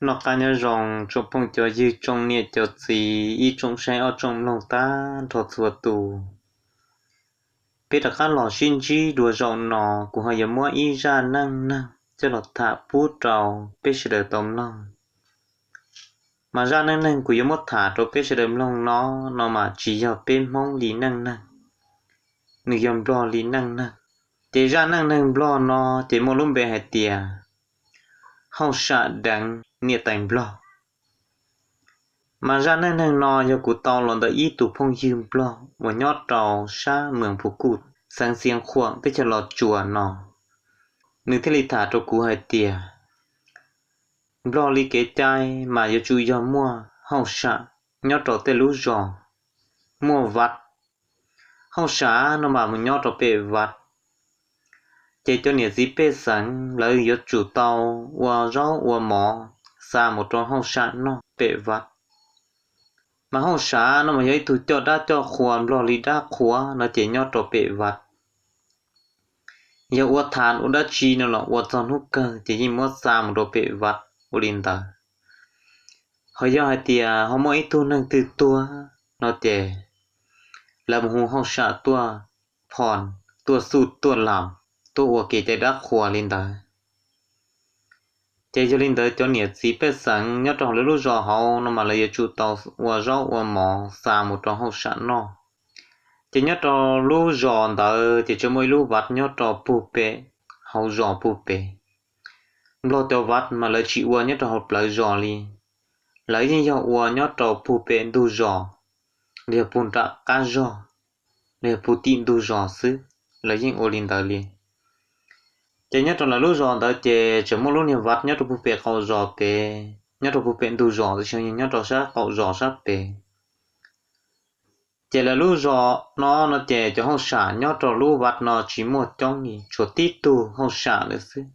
Noj qab nyob zoo tsoom phooj cov ywg, tsoom niam cov txiv, ib tsoom saib ob tsoom mloog tag nrho txhua tus. Peb rov qab los sib ntsib dua zaum no, kuv ho yuav muab ib zaj neej neeg coj los tham pub rau peb sawv daws tau mloog. Mas zaj neej neeg kuv yuav muab tham rau peb sawv daws mloog no, no mas tsis yog peb Hmoob li neej neeg, nws yog Nplog li neej neeg. Ces zaj neej neeg Nplog no ces muaj lub npe hais tias Hauj Sam deev niam tais Nplog. Mas zaj neej neeg no yog kuv tau los ntawm ib tug phooj ywg Nplog uas nyob rau sab Mws Phu Kuj, xeev Xiav Khuam, teb chaws Los Tsuas no. Nws thiaj li tham rau kuv hais tias Nplog li kev cai mas yuav tsum yog muaj hauj sam nyob rau tej lub zos, muaj vaj. Hauj sam no mas mus nyob rau pem vaj, ces cov niam txiv pej xeem lawv yuav tsum tau ua zaub ua mov xa mus rau hauj sam noj pem vaj. Mas hauj sam no mas yog ib tug coj dab coj qhua, Nplog li dab qhua no ces nyob rau pem vaj. Yog ua tham ua dab tsi no los ua txog hnub kawg ces yeej muab xa mus rau pem vaj ua li ntawd. Ho yog hais tias ho muaj ib tug neeg twg tuag no ces lawv mus hu hauj sam tuaj phom, tuaj xuj tuaj lam, tuaj ua kev cai dab qhua li ntawd. Ces yog li ntawd cov niam txiv pej xeem nyob rau hauv lawv lub zos hauv no mas lawv yuav tsum tau ua zaub ua mov xa mus rau hauj sam noj. Ces nyob rau lub zos ntawd ces tseem muaj ib lub vaj nyob rau puag pem hauv zos puag pem. Nplog cov vaj mas lawv tsis ua nyob rau hauv plawv zos li, lawv yeej yog ua nyob rau puag pem ntug zos, los yog puag nram qab zog, los yog puag tim ntug zos xwb, lawv yeej ua li ntawd li. Ces nyob rau lawv lub zos ntawd ces tseem muaj lub niag vaj nyob rau puag pem qaum zos pem, nyob rau puag pem ntug zos tab sis nyob rau sab qaum zos sab pem. Ces lawv lub zos no no ces cov hauj sam nyob rau lub vaj no tsis muaj coob li, tshuav tib tug hauj sam lawm xwb.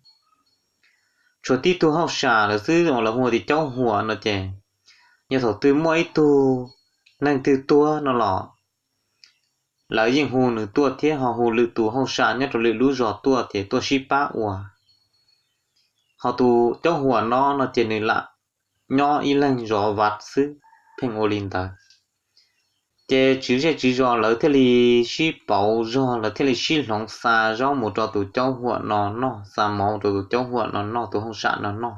Tshuav tib tug hauj sam lawm xwb uas lawv hu tias Caub Huam no ces, yog thaum twg muaj ib tug neeg twg tuag no los lawv yeej hu nws tuaj thiab ho hu lwm tus hauj sam nyob rau lwm lub zos tuaj ces tuaj sib pab ua. Ho tus Caub Huam no no ces nws lam nyob ib leeg zov vaj xwb, pheej ua li ntawd. Ces tswv zej tswv zos lawv thiaj li sib pauv zog, lawv thiaj li sib hloov xa zaub mus rau tus Caub Huam no noj, xa mov mus rau tus Caub Huam no noj, tus hauj sam no noj.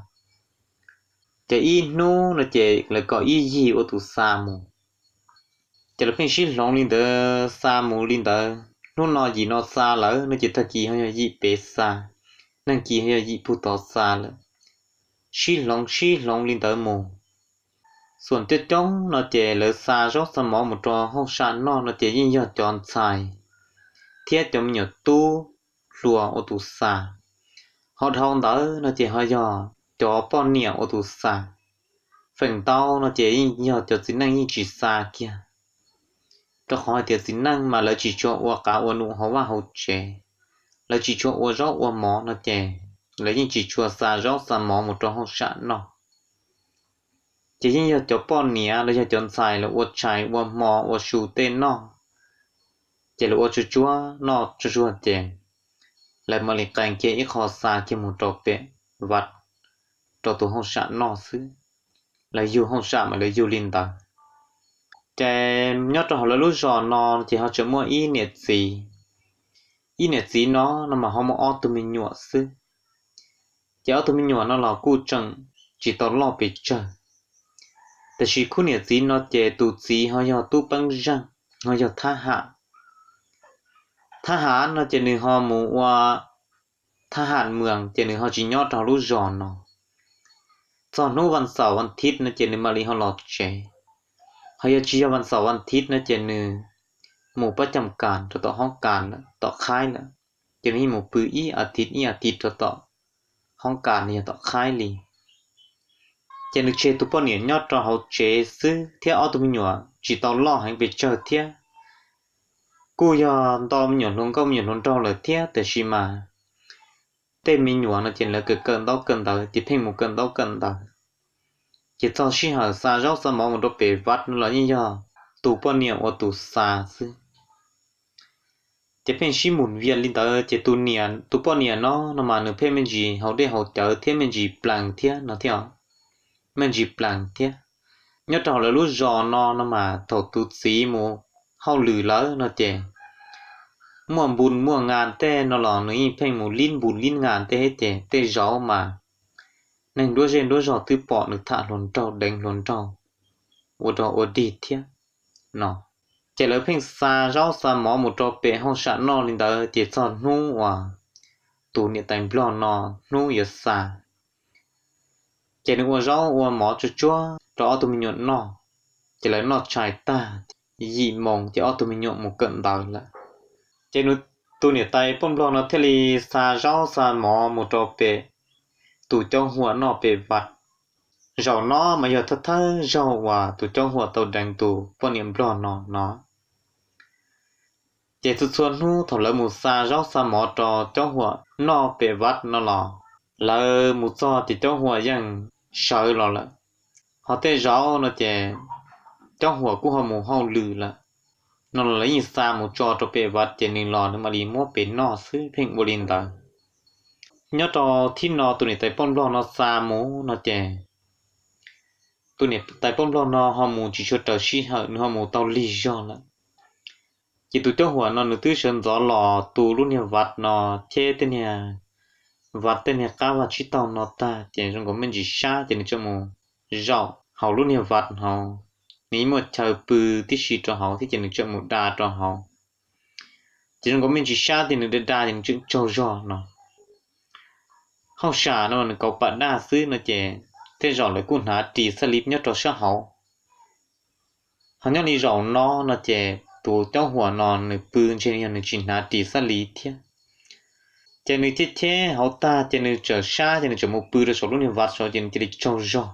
Ces ib hnub no ces lawv kom ib yig ua tus xa mus. Ces lawv pheej sib hloov li ntawd xa mus li ntawd, hnub no yim no xa lawm no ces tag kis ho yog yim pem xa, nag kis ho yog yim puag tod xa lawm, sib hloov sib hloov li ntawd mus. Xuas coob coob no ces lawv xa zaub xa mov mus rau hauj sam noj no ces yeej yog cov ntxhais thiab cov me nyuam tub hluas ua tus xa. Ho dhau ntawd no ces ho yog cov poj niam ua tus xa. Feem ntau no ces yeej yog cov txiv neej yeej tsis xa kiag, rau qhov hais tias txiv neej mas lawv tsis tshua ua qav ua num hauv vaj hauv tsev, lawv tsis tshua ua zaub ua mov no ces lawv yeej tsis tshua xa zaub xa mov mus rau hauj sam noj. Ces yeej yog cov poj niam los yog cov ntxhais lawv ua tshais ua hmo ua su tej noj, ces lawv ua tsuag tsuag noj tsuag tsuag ces lawv mam li qee kiag ib qho xa kiag mus rau pem vaj rau tus hauj sam noj xwb. Lawv yug hauj sam mas lawv yug li ntawd. Ces nyob rau hauv lawv lub zos no ces ho tseem muaj ib niam txiv. Ib niam txiv no no mas ho muaj ob tug me nyuam xwb. Ces ob tug me nyuam no los kuj tseem tsis tau loj pes tsawg. Tiam sis khub niam txiv no ces tus txiv ho yog tub peeb zeej, ho yog thab ham. Thab ham no ces nws ho mus ua thab ham mws ces nws ho tsis nyob rau lub zos no. Txog hnub vas xaum vas thiv no ces nws mam li ho los tsev. Ho yog tsis yog vas xaum vas thiv no ces nws mus pab cam kas rau tom hoob kas lawm, tom qhaib lawm. Ces nws yeej mus pw ib as thiv ib as thiv rau tom hoob kas los yog tom qhaib li. Ces nws tseg tus poj niam nyob rau hauv tsev xwb thiab ob tug me nyuam tsis tau loj heev pes tsawg thiab. Kuj yog nto me nyuam hluas nkauj me nyuam hluas nraug lawm thiab, tiam sis mas tej me nyuam no ces lawv kawm kawm ntaub kawm ntawv ces pheej mus kawm ntaub kawm ntawv. Ces txog sij hawm xa zaub xa mov mus rau pem vaj no los yeej yog tus poj niam ua tus xa xwb. Ces pheej sib mus vias li ntawd ces tus niam, tus poj niam no no mas nws pheej me ntsis haus dej haus cawv thiab me ntsis plees thiab no thiab. me ntsis plaas thiab. Nyob rau hauv lawv lub zos no no mas thaum tus txiv mus hauj lwm lawm no ces muaj npus muaj ngas tej no los nws yeej pheej mus lib npus lib ngas tej thiab ces tej zaum mas neeg nruab zej nruab zog twb pom nws tham hluas nraug deev hluas nraug ua rog ua dig thiab no. Ces lawv pheej xa zaub xa mov mus rau pem hauj sam noj li ntawd ces txog hnub uas tus niam tais nplog no hnub yuav xa ces nws ua zaub ua mov tsuag tsuag rau ob tug me nyuam noj. Ces lawv noj tshais tag yim moos ces ob tug me nyuam mus kawm ntawv lawm. Ces tus niam tais poj nplog no thiaj li xa zaub xa mov mus rau pem tus caub huam noj pem vaj. Zaum no mas yog thawj thawj zaug uas tus caub huam tau deev tus poj niam nplog no no. Ces txhua txhua hnub thaum lawv mus xa zaub xa mov rau caub huam noj pem vaj no los lawv mus txog ces caub huam yeej sawv los lawm. Ho tej zaum no ces caub huam kuj ho mus hauj lwm lawm no los lawv yeej xa mus tso rau pem vaj ces nws los nws mam li muab pem noj xwb, pheej ua li ntawd. Nyob rau thib no tus niam tais poj nplog no xa mus no ces tus niam tais poj nplog no ho mus tsis tshua raws sij hawm, nws ho mus tau lig zog lawm. Ces tus caub huam no nws twb sawv ntxov los tu lub niag vaj no thiab tej niag vaj tej niag qab vaj tsib taug no tag ces zoo nkaus me ntsis sab ces nws txawm mus zaum hauv lub niag vaj hauv, nws yeej muaj chaw pw tib si rau hauv thiab ces nws txawm mus da rau hauv. Ces zoo nkaus me ntsis sab ces nws da da ces nws txawm tsaug zog no. Hauj sam no nws kauv pam daj xwb no ces tej zaum lawv kuj hnav ris xab li nyob rau sab hauv. Ho nyob li zaum no no ces tus caub huam no nws pw ntshe yog nws tsis hnav ris xab li thiab. Ces nws cheb cheb hauv tag ces nws txawm sab ces nws txawm mus pw rau saum lub niag vaj saud ces nws cia li tsaug zog.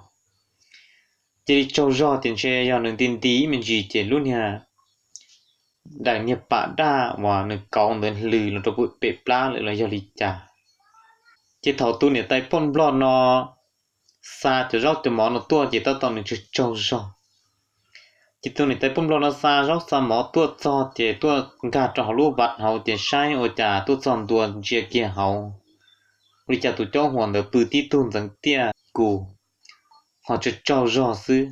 Cia li tsaug zog ces ntshe yog nws nti nti ib me ntsis ces lub niag daim niag pam daj uas nws kauv ntawd hlws los rau pem plab lawm los yog li cas. Ces thaum tus niam tais poj nplog no xa cov zaub cov mov no tuaj ces tab tom nws tsaug tsaug zog. Ces tus niam tais poj nplog no xa zaub xa mov tuaj txog ces tuaj nkag rau hauv lub vaj hauv ces saib ua cas tuaj txog ntua ntsia kiag hauv, ua li cas tus caub huam ntawd pw tib tug ntxeev tiaj kus, ho tsaug tsaug zog xwb.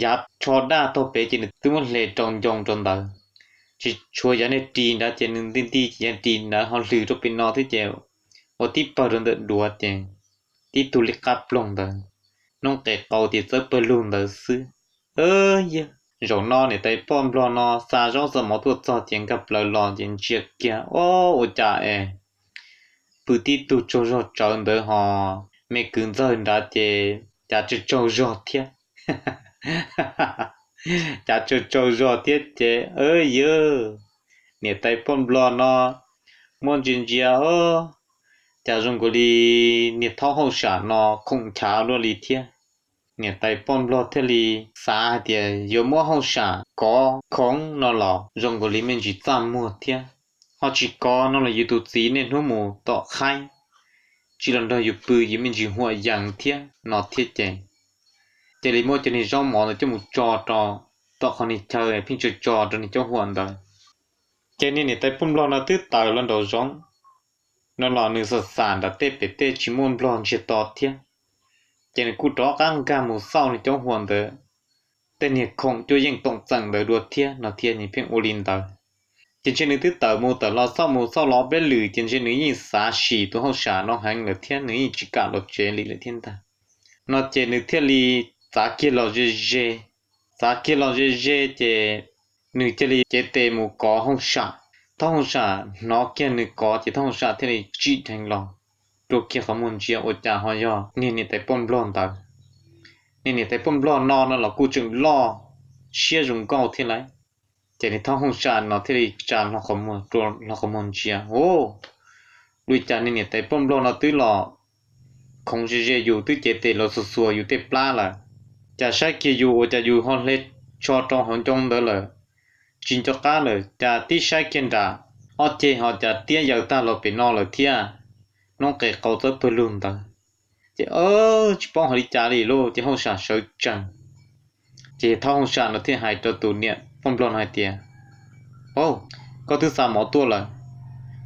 Yav tsho daj taug pem ces nws twb muab hle rau ncoo rau ntawd, tsis tshuav yav niag ris nrad ces nws nti nti yav ris ntawd ho hlws rau pem no thiab ces ua tib pawg rau ntawm duav ces tib tug li qab ploog ntawd, noob qes qau tias txawb pawg lug ntawd xwb. Yog zaum no niam tais poj nplog no xa zaub xa mov tuaj txog ces nkag plaws los ces ntsia kiag, o, ua cas es pw tib tug tsaug zog tsawv ntawd ho me kwv ntxawg nrad ces cas tsaug tsaug zog thiab. Cas tsaug tsaug zog thiab ces, yog niam tais poj nplog no muab ntsia ntsia, o, cas zoo nkaus li niag thaub hauj sam no khoom nchav luaj li thiab. Niam tais poj nplog thiaj li xav hais tias yuav muab hauj sam kov khoov no los zoo nkaus li me ntsis txaj muag thiab, ho tsis kov no los yus tus txiv niaj hnub mus tom qhaib, tsis los nrog yus pw yus me ntsis huam yees thiab no thiab ces, cia li muab cov niag zaub mov ntawd coj mus tso rau tom qhov niag chaw pheej tso tso rau niag caub huam ntawd. Ces niag niam tais poj nplog no twb tawm los nraum zoov no los nws xam xam nram tej pem tej tsis muaj nplog ntsiag to thiab, ces nws kuj rov qab nkag mus xauj niag caub huam ntawd tej niag khoom cuab yeej toom txeem ntawd dua thiab no thiab nws pheej ua li ntawd. Ces ntshe nws twb tawm mus tawm los xauj mus xauj los ob peb lwm ces ntshe nws yeej xav sim tus hauj sam no heev lawm thiab nws yeej tsis kam los tsev li lawm thiab ntag. No ces nws thiaj li txav kiag los ze ze, txav kiag los ze ze ces nws cia li cev tes mus kov hauj sam. Thaub hauj sam hnov kiag nws kov ces thaub hauj sam thiaj li tsim dheev los, rua kiag qhov muag ntsia ua cas ho yog niag niam tais poj nplog ntawd. Niag niam tais poj nplog no no los kuj tseem loj siab zoo nkauj thiab lauj. Ces niag thaub hauj sam no thiaj li tsa hlo qhov muag ntsia, ua li cas niag niam tais poj nplog no twb los khoov ze ze yus, twb cev tes los xuas xuas yus tej plab lawm, cas saib kiag yus ua cas yus ho hle tsho rau hauv ncoo ntawd lawm, tsis nco qab lawm, cas tib saib kiag nram ob ceg ho cas tiab yaws tag los pem no lawm thiab, noob qes qau txawb pawg lug ntawd. Ces tsis paub hais li cas li lauj, ces hauj sam sawv tsees. Ces thaub hauj sam no thiaj hais rau tus niam poj nplog no hais tias, Au, koj twb xa mov tuaj lawm,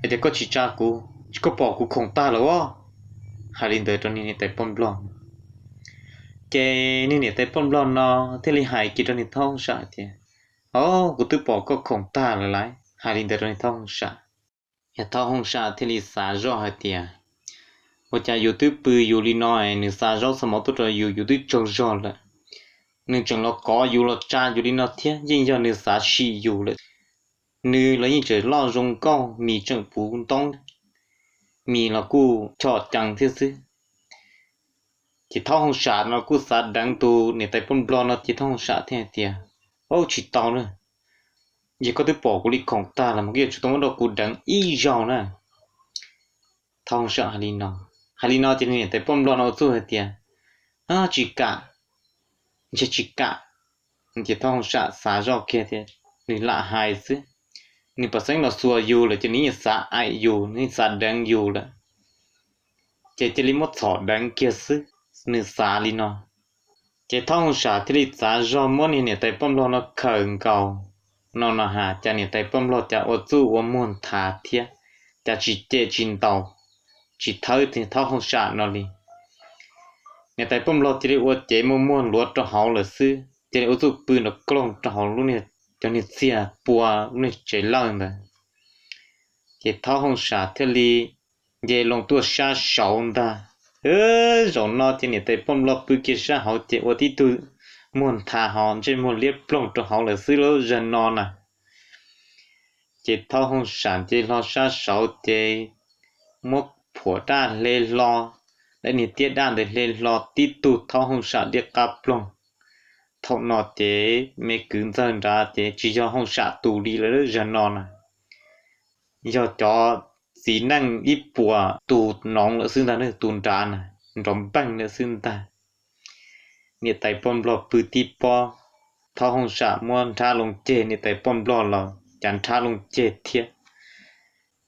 es tias koj tsis tsa kuv, koj pom kuv khoom tag lawm os. Hais li ntawd rau niag niam tais poj nplog. Ces niag niam tais poj nplog no thiaj li hais kiag rau niag thaub hooj sam tias, Au, kuv twb pom koj khoom tag lawm lauj. Hais li ntawd rau niag thaub hooj sam. Yog thaub hooj sam thiaj li xav zoj hais tias, Ua cas yus twb pw yus li no es nws xa zaub xa mov tuaj rau yus, yus twb tsaug zog lawm, nws tseem los kov yus los tsa yus li no thiab, yeej yog nws xav sim yus lawm. Nws los yeej tseem loj zoo nkauj, mis tseem puv ntoob, mis los kuj chom cees thiab xwb. Ces thaub hooj sam no kuj xav deev tus niam tais poj nplog no, ces thaub hooj sam thiaj hais tias, Au, tsis tau na, yog koj twb pom kuv li khoom tag los mas koj yuav tsum tau muab rau kuv deev ib zaug na. Thaub hooj sam hais li no. Hais li no ces niam tais poj nplog no ua txuj hais tias, Tsis kam, ntshe tsis kam. Ces thaub hooj sam xav zoj kiag tias, Nws lam hais xwb, nws pam xeeb los xuas yus lawm ces nws yeej xav aim yus, nws yeej xav deev yus lawm, ces cia li muab txhom deev kiag xwb. Nws xav li no. Ces thaub hooj sam thiaj li xav zog muab niag niam tais poj nplog no khawm nkaus no no has, cas niam tais poj nplog cas ua txuj ua muag nthav thiab, cas tsis cem tsis ntaus, tsis thawb thaub hooj sam no li. Niam tais poj nplog cia li ua cev muag muag luav rau hauv lawm xwb, cia li ua txuj pw nrov kloog rau hauv lub, cov niag txiag pua lub niag tsev lawj ntawd. Ces thaub hooj sam thiaj li nce loo tuaj sab saud ntag. Zaum no ces niam tais poj nplog pw kiag sab hauv ces ua tib tug muag nthav ho ntsej muag liab ploog rau hauv lawm xwb lub zag no na. Ces thaub hooj sam nce hlo sab saud ces muab phuam daj hle hlo, daim niag tiab daj ntawd hle hlo tib tug thaub hooj sam liab qab ploog. Thaum no ces me kwv ntxawg nrad ces tsis yog hooj sam tus li lawm zag no na, yog cov txiv neej ib puas tus noov lawm xwb ntag, tus nrad na, nrov npeej lawm xwb ntag. Niam tais poj nplog pw tib pob, thaub hooj sam muab nrhab loo ceg, niam tais poj nplog los cas nrhab loo ceg thiab.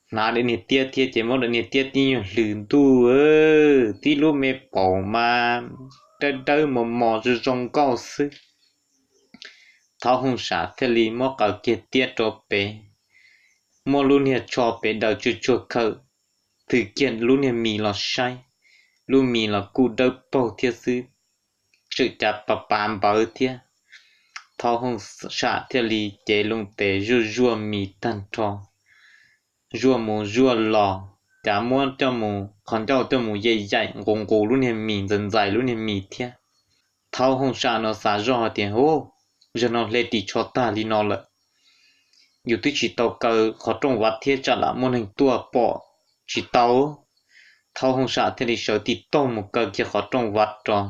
Hnav daim niag tiab thiab ces muab daim niag tiab tib nyuag hlwm ntuj, tib lub me paum mas dawb dawb mos mos zoo zoo nkauj xwb. Thaub hooj sam thiaj li muab qaws kiag tiab rau pem, muab lub niag tsho pem daws tsuag tsuag khawm, thws kiag lub niag mis los saib, lub mis los kuj dawb paug thiab xwb, tseem cas pav pav npawv thiab. Thaub hooj sam thiaj li cev loo tes zuaj zuaj mis tag nrho, zuaj mus zuaj los, cas muab coj mus qhov ncauj coj mus yaim yaim nqus nqus lub niag mis, ntxais ntxais lub niag mis thiab. Thaub hooj sam no xav zoj hais tias, Hu, zaum no hle ris tsho tag li no lawm, yus twb tsis tau kaw qhov rooj vav thiab tsam lam muaj neeg tuaj pom tsis tau. Thaub hooj sam thiaj li sawv tib taug mus kaw kiag qhov rooj vav rau,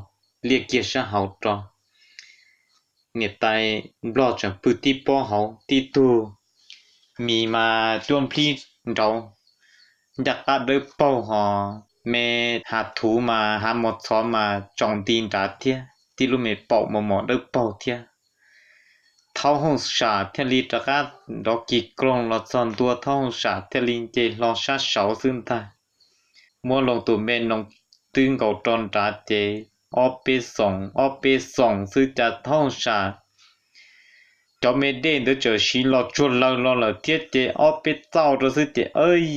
liaj kiag sab hauv rau. Niam tais nplog tseem pw tib pob hauv, tib tug mis mas cuab nplib nraud, ncaj qab dawb paug ho, me hav thuv mas hav mos txhov mas tsaus nti nrad thiab, tib lub me paum mos mos dawb paug thiab. Thaub hooj sam thiaj li rov qab nrov kis kloog los txog ntua, thaub hooj sam thiaj li nce hlo sab saud xwb ntag. Muab loo tus me noov twb nkaus rau nrad ces ob peb xoos ob peb xoos xwb cas thaub hooj sam cov me dej ntawd txawm siv los tsuag laws los lawm thiab ces ob peb txauj rau xwb ces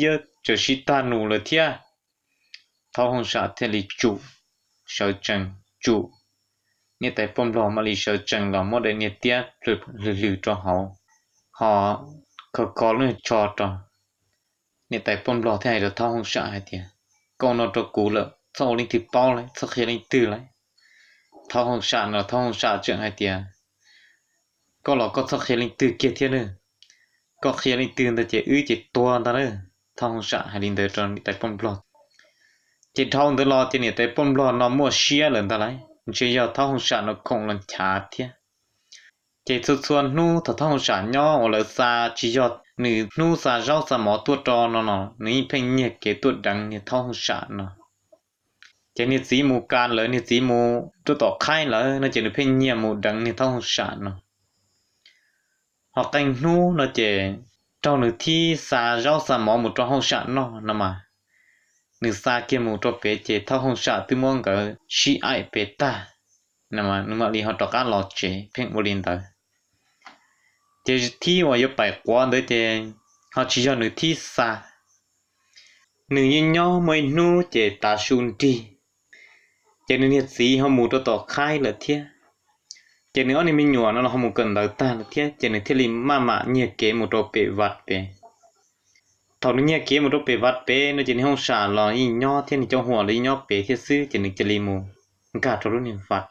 yawg txawm siv tag num lawm thiab. Thaub hooj sam thiaj li tsum, sawv tsees tsum. Niam tais poj nplog mam li sawv tsees los muab daim niag tiab hlwm hlwm rau hauv, ho kho kho lub niag tsho rau. Niam tais poj nplog thiaj hais rau thaub hooj sam hais tias, Koj ua no rau kuv lawm txhob ua leej twg paub lawm, txhob qhia leej twg lawm. Thaub hooj sam no thaub hooj sam tseem hais tias, Koj los koj txhob qhia leej twg kiag thiab na, koj qhia leej twg ntag ces wb ces tuag ntag na. Thaub hooj sam hais li ntawd rau niam tais poj nplog. Ces dhau ntawd los ces niam tais poj nplog no muaj siab lawm ntag lauj, ntshe yog thaub hooj sam no khoom los nchav thiab. Ces txhua txhua hnub thaum thaub hooj sam nyob uas lawv xa, tsis yog nws hnub xa zaub xa mov tuaj rau no no, nws yeej pheej nyiag kev tuaj deev niag thaub hooj sam no. Ces niag txiv mus kas lawm, niag txiv mus rau tom qhaib lawm no ces nws pheej nyiag mus deev niag thaub hooj sam no. Ho qee hnub no ces raug nws thib xa zaub xa mov mus rau hooj sam noj no mas, nws xa kiag mus rau pem ces thaub hooj sam twb muab nkawd sib aim pem tag, nws mam li ho rov qab los tsev pheej ua li ntawd. Ces thib uas yuav paim quav ntawd ces ho tsis yog nws thib xa. Nws yeej nyob muaj ib hnub ces tav su nrig, Ces nws niag txiv ho mus rau tom qhaib lawm thiab. Ces nws ob niag me nyuam no los ho mus kawm ntawv tag lawm thiab, ces nws thiaj li maj mam nyiag kev mus rau pem vaj pem. Thaum nws nyiag kev mus rau pem vaj pem no ces niag Hooj Sam los yeej nyob thiab, niag Coob Huam los yeej nyob pem thiab xwb, ces nws cia li mus nkag rau lub niag vaj.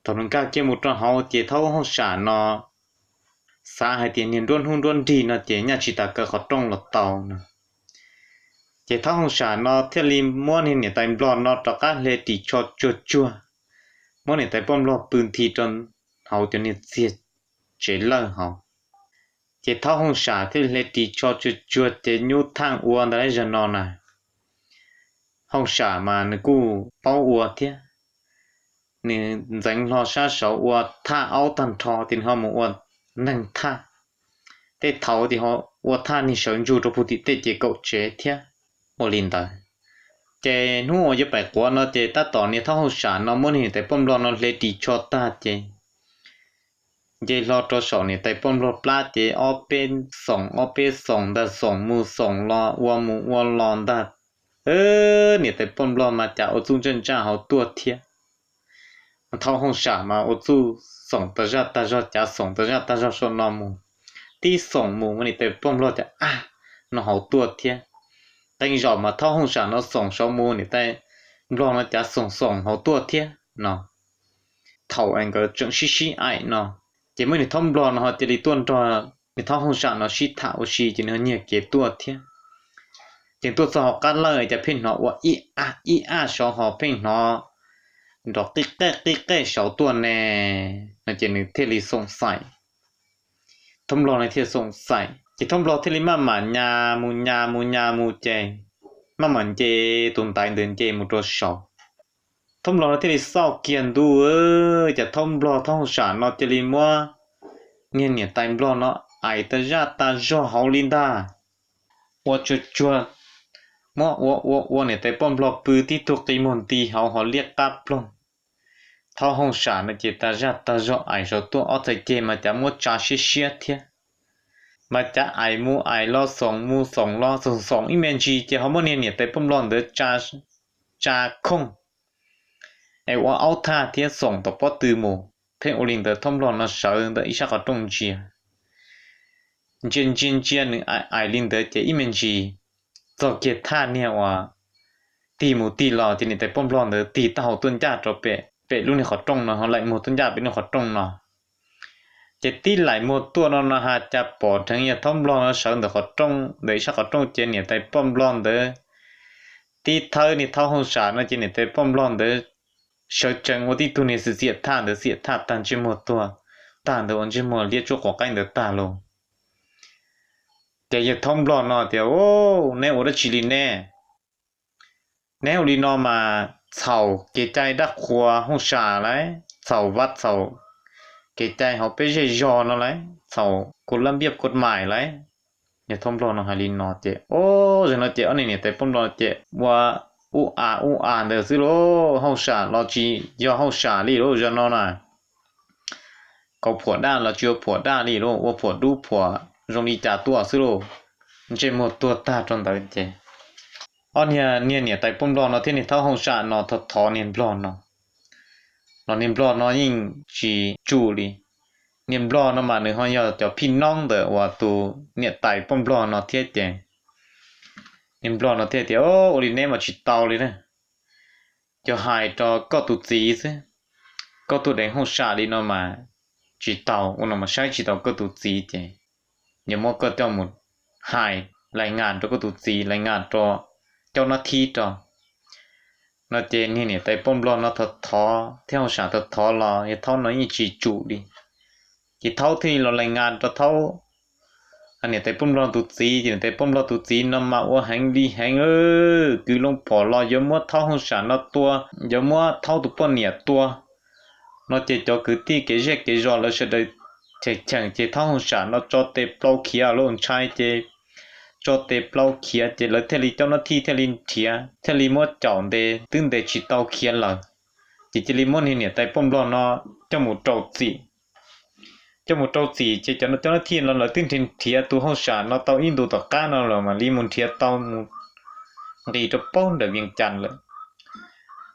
Thaum nws nkag kiag mus rau hauv ces thaub Hooj Sam no xav hais tias niag nruab hnub nruab nrig no ces nyaj tsis tas kaw qhov rooj los tau no. Ces thaub Hooj Sam no thiaj li muab niag niam tais nplog no rov qab hle ris tsho tsuag tsuag, muab niam tais poj nplog pw nthi rau hauv cov niag txiag tsev lawj hauv. Ces thaub Hooj Sam thiaj li hle ris tsho tsuag tsuag ces nyuj thaj ua ntawd lawm zaum no na. Hooj Sam mas nws kuj paub ua thiab, nws ntxeev hlo sab saud ua thaj aub tag nrho ces nws ho mus ua neeg thaj. Tej thaud ces ho ua thaj niag sawv ntsug rau puag tim tej ces kaum tsev thiab. Ua li ntawd, ces hnub uas yuav pais quav no ces tab tom niag thaub Hooj Sam no muab niag niam tais poj nplog no hle ris tsho tag ces nce hlo rau saum niam tais poj nplog plab ces ob peb xoom ob peb xoom ntag, xoom mus xoom los ua mus ua los ntag. Niam tais poj nplog mas cas ua txuj ntsaj ntsaj hauv tuaj thiab. Thaub Hooj Sam mas ua txuj xoom tas zaj tas zog, cav xoom tas zaj tas zog saum no mus, tib xoom mus mas niam tais poj nplog cas ab no hauv tuaj thiab. Qee zaum mas thaub Hooj Sam no xoom saud mus niam tais nplog no cav xoom xoom hauv tuaj thiab no. Thaum nkawd tseem sib sib aim no, ces muaj niag thaub nplog no ho cia li tuaj nrog niag thaub Hooj Sam no sib tham ua si ces nws ho nyiag kev tuaj thiab. Ces tuaj txog hauv qab lawj cas pheej hnov ua ib ab ib ab saud ho pheej hnov nrov qij qej qij qej saud tuaj ne, no ces nws thiaj li xoom xaim. Thaub nplog no thiaj xoom xaim ces thaub nplog thiaj li maj mam nyas mus nyas mus nyas mus ces maj mam nce tus ntaiv ntawd nce mus rau saud. Thaub nplog no thiaj li xauj kiag ntuj, cas thaub nplog thaub Hooj Sam no cia li muab niag niam tais nplog no aim tas zaj tas zog hauv li ntag. Ua tsuag tsuag, muab ua ua ua niam tais poj nplog pw tib tug qi muag nti hauv ho liab qab ploog. Thaub Hooj Sam no ces tas zaj tas zog aim saud tuaj, ob txhais ceg mas cav muab tsa siab siab thiab. Mas cav aim mus aim los xoom mus xoom los xoom xoom ib me ntsis ces ho muab niag niam tais poj nplog ntawd tsa khooj es ua aub thaj thiab xoom tom pob tw mus. Pheej ua li ntawd thaub nplog no sawv ntawm ib sab qhov rooj ntsia ntsia ntsia ntsia nws aim aim li ntawd ces ib me ntsis txog kiag thaj niag uas tig mus tig los ces niam tais poj nplog ntawd tig taub hau tuaj ncaj rau pem pem lub niag qhov rooj no, ho laim muag tuaj ncaj pem lub qhov rooj no. Ces tib laim muag tuaj no no has cas pom dheev yog thaub nplog no sawv ntawm qhov rooj, ntawm ib sab qhov rooj ces niam tais poj nplog ntawd tib thawb niag thaub Hooj Sam no ces niam tais poj nplog ntawd sawv tsees ua tib tug niag xiam xiam thaj ntawd, xiam thaj tag ntsej muag tuag tag ntawd, ua ntsej muag liab tsuab quav qaib ntawd tag los. Ces yawg thaub nplog no tias, Neb ua dab tsi li neb? Neb ua li no mas txhaum kev cai dab qhuas Hooj Sam lauj, txhaum vaj txhaum kev cai hauv peb zej zog no lauj, txhaum kuv lab npiab kuv mais lauj. Yawg thaub nplog no hais li no ces, o, zaum no ces ob niag niam tais poj nplog ces ua ub a ub a ntawd xwb lauj. Hooj Sam los tsis yog Hooj Sam li lauj, zaum no na, kauv phuam daj los tsis ua phuam daj li lauj, ua phuam dub phuam zoo li cas tuaj xwb lauj, ntsej muag tuag tag rau ntawd ces ob niag niam tais poj nplog no thiab niag thaub Hooj Sam no thov thov niag nplog no los niag nplog no yeej tsis tsum li. Niag nplog no mas nws ho yog cov phij noob ntawm uas tus niam tais poj nplog no thiab ces niag nplog no thiaj tias, Ua li neb mas tsis tau li na, cov hais rau koj tus txiv xwb, koj tuaj deev Hooj Sam li no mas tsis tau, ua no mas saib tsis taus koj tus txiv ces yuav muab koj coj mus hais lais ngas rau koj tus txiv, lais ngas rau cov nab thib rau no ces niag niam tais poj nplog no thov thov thiab Hooj Sam thov thov los yawg thaub no yeej tsis tsum li. Ces thaub thiaj li los lais ngas rau thaub niam tais poj nplog tus txiv ces niam tais poj nplog tus txiv no mas ua heev li heev, kwv loo phom los yuav muab thaub Hooj Sam no tua, yuav muab thaub tus poj niam tua no ces cov kwv tij kev zej kev zos lawv sawv daws cheem cheem ces thaub Hooj Sam no tso tes plaub khiav lauj, ntshai ces tso tes plaub khiav ces lawv thiaj li cov nab thib thiaj li nrhiav thiaj li muab caum ntes twb ntes tsis tau khiav lawm. Ces cia li muab niag niam tais poj nplog no coj mus rau txim. Coj mus rau txim ces cov nab thib no lawv twb nrhiav nrhiav tus Hooj Sam no tau ib ntus tom qab no los mam li mus nrhiav tau mus nqis rau paub ntawm Vias Cas lawm.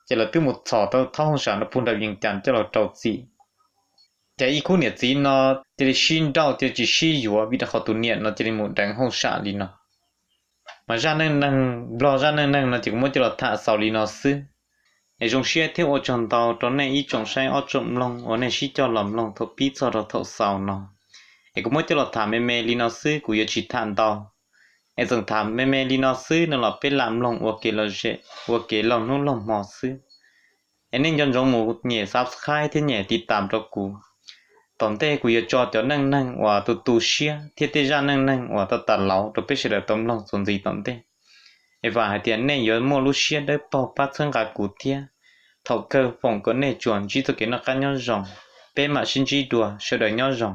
ces lawv twb mus txhom tau thoob hauj sam no puag nram Vias Cas coj los rau txim. Ces ib khub niam txiv no cia li sib nrauj cia li tsis sib yuav vim rau qhov tus niam no cia li mus deev hauj sam li no. Mas zaj neej neeg, Nplog zaj neej neeg no ces kuv muab coj los tham xaus li no xwb. Es zoo siab thiab ua tsaug ntau rau nej ib tsoom saib ob tsoom mloog uas nej sib coj los mloog thaum pib txog rau thaum xaus no. Es kuv muab coj los tham me me li no xwb, kuv yuav tsis tham ntau. Es txawm tham me me li no xwb no los peb lam mloog ua kev lom zem, ua kev laug hnub laug hmo xwb. Es nej nco ntsoov mus nyem subscribe thiab nyem tiv tam rau kuv. Tom ntej kuv yuav tso cov neej neeg uas tu tu siab thiab tej zaj neej neeg uas tau tas lauv rau peb sawv daws tau mloog txuas ntxiv tom ntej. Es vam hais tias nej yuav muaj lub siab dawb paug pab txhawb nqa kuv thiab. Thaum kawg foom kom nej tsuas ntsib txoj kev noj qab nyob zoo. Peb mam sib ntsib dua, sawv daws nyob zoo.